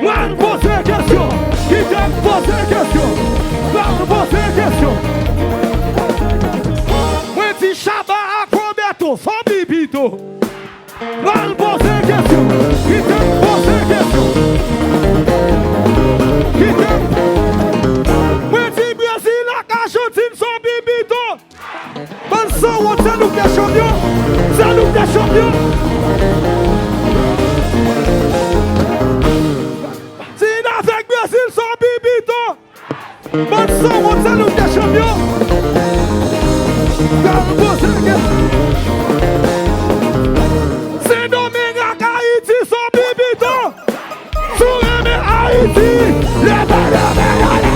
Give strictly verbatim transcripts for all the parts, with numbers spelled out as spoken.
Mwen poze kesyon, kite m poze kesyon, mwen poze kesyon. Mwen di Shabba ak Roberto, son bibito. Mwen poze kesyon, kite m poze kesyon. Kite m. Mwen di Brezil ak Ajantin son bibito. Bann sanwont, se nou k te chanpyon. Se nou k te chanpyon. Chili avèk Brezil, se yon bibito. Bann sanwont, se nou k te chanpyon. Gade poze gen. Sendomeng ak Ayiti, se yon bibito. Si w renmen Ayiti, leve de men anlè.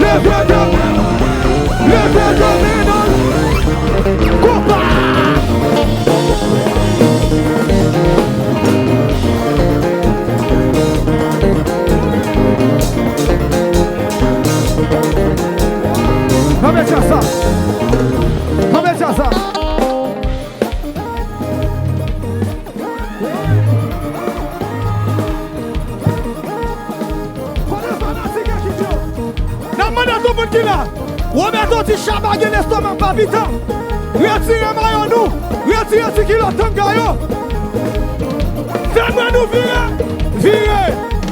Leve de men. Leve de men anlè. Konpa! Kanpe djaz sa. Kanpe djaz sa. Kote fanatik ekip yo? N ap mande tout moun ki la. Roberto di Shabba gen lestomak palpitan. Retire mayo nou. Retire ti kilòt tanga yo. Fè mwen nou vire. Vire.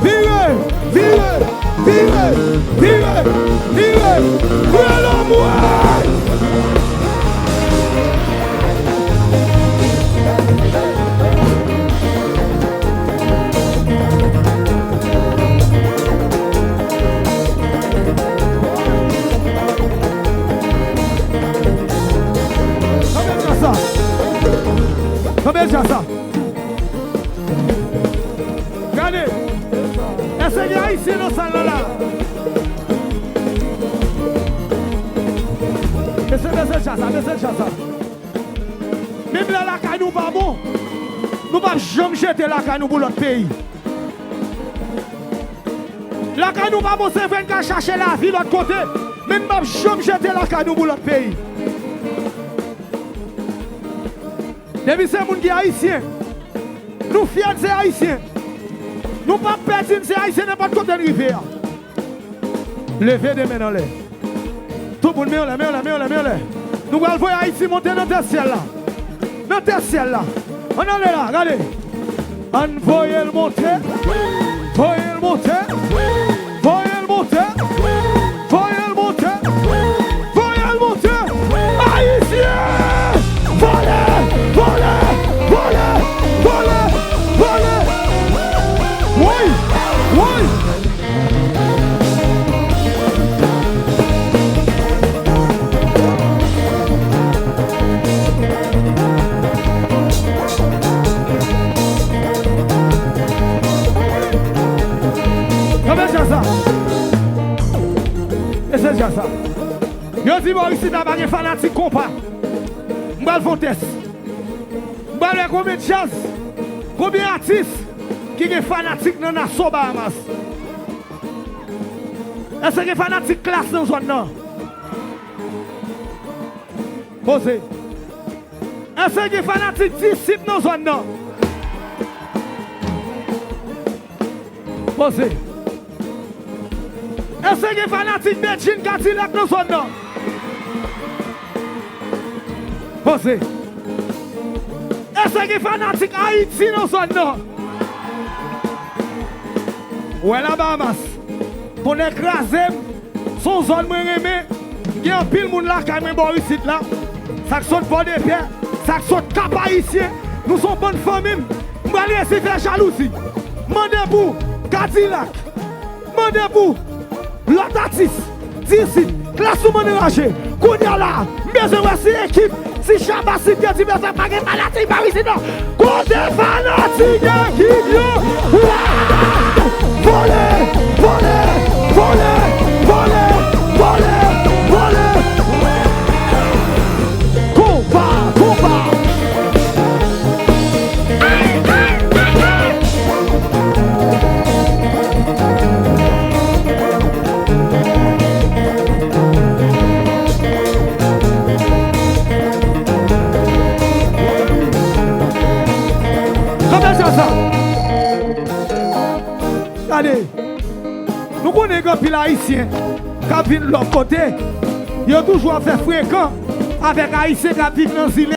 Vire. Vire. Vire. Vire. Vire. Vire. Vire. Kanpe djaz sa. Kanpe djaz sa. Gade. Èske gen Ayisyen nan sal la la? Bese, bese djaz sa, bese djaz sa. Menm lè lakay nou pa bon, nou p ap janm jete lakay nou pou lòt peyi. Lakay nou pa bon, se vre n ka chache lavi lòt kote, men n p ap janm jete lakay nou pou lòt peyi. Depi se moun ki ayisyen, nou fyè n se ayisyen. Nou p ap pèdi n se ayisyen nenpòt kote n rive a. Leve de men anlè. Tout moun men anlè, men anlè, men anlè, men anlè. Nou pral voye Ayiti monte nan tè syèl la. Nan tè syèl la. Ann ale la, gade. Ann voye l monte. Voye l monte. Voye l monte. Voye l monte. Voye l monte. Ayisyen! Vole! Vole! Vole! Vole! Vole! Woy! Woy! Kanpe djaz sa. Ese djaz sa. Yo di bò isit la pa gen fanatik konpa. M pral fè yon tès. M pral wè konbyen djaz, konbyen atis ki gen fanatik nan Nassau, Bahamas. Èske gen fanatik Klass nan zòn nan? Poze. Èske gen fanatik Disip nan zòn nan? Poze. Èske gen fanatik Bedjine Kadilak nan zòn nan? Poze. Èske gen fanatik Ayiti nan zòn nan? Wè la Bahamas. Tonnè kraze m. Se yon zòn mwen renmen. Gen anpil moun lakay mwen bò isit la. Sa k sot Pòdepè, sa k sot Kap Ayisyen. Nou se yon bann fanmi m. M pral resi fè jalouzi. Mande pou Kadilak. Mande pou lòt atis. Disip. Klass ou mande raje. Kounye a la, m bezwen wè si ekip, si Shabba, si K T P, sa pa gen fanatik pa isit non. Kote fanatik ekip yo? Wa! Vole! Vole! Vole! Vole! Vole! Vole! Konpa! Konpa! Kanpe djaz sa. Gade, nou konnen gen anpil Ayisyen k ap vin lòt kote, yo toujou ap fè frekan avèk Ayisyen k ap viv nan zile.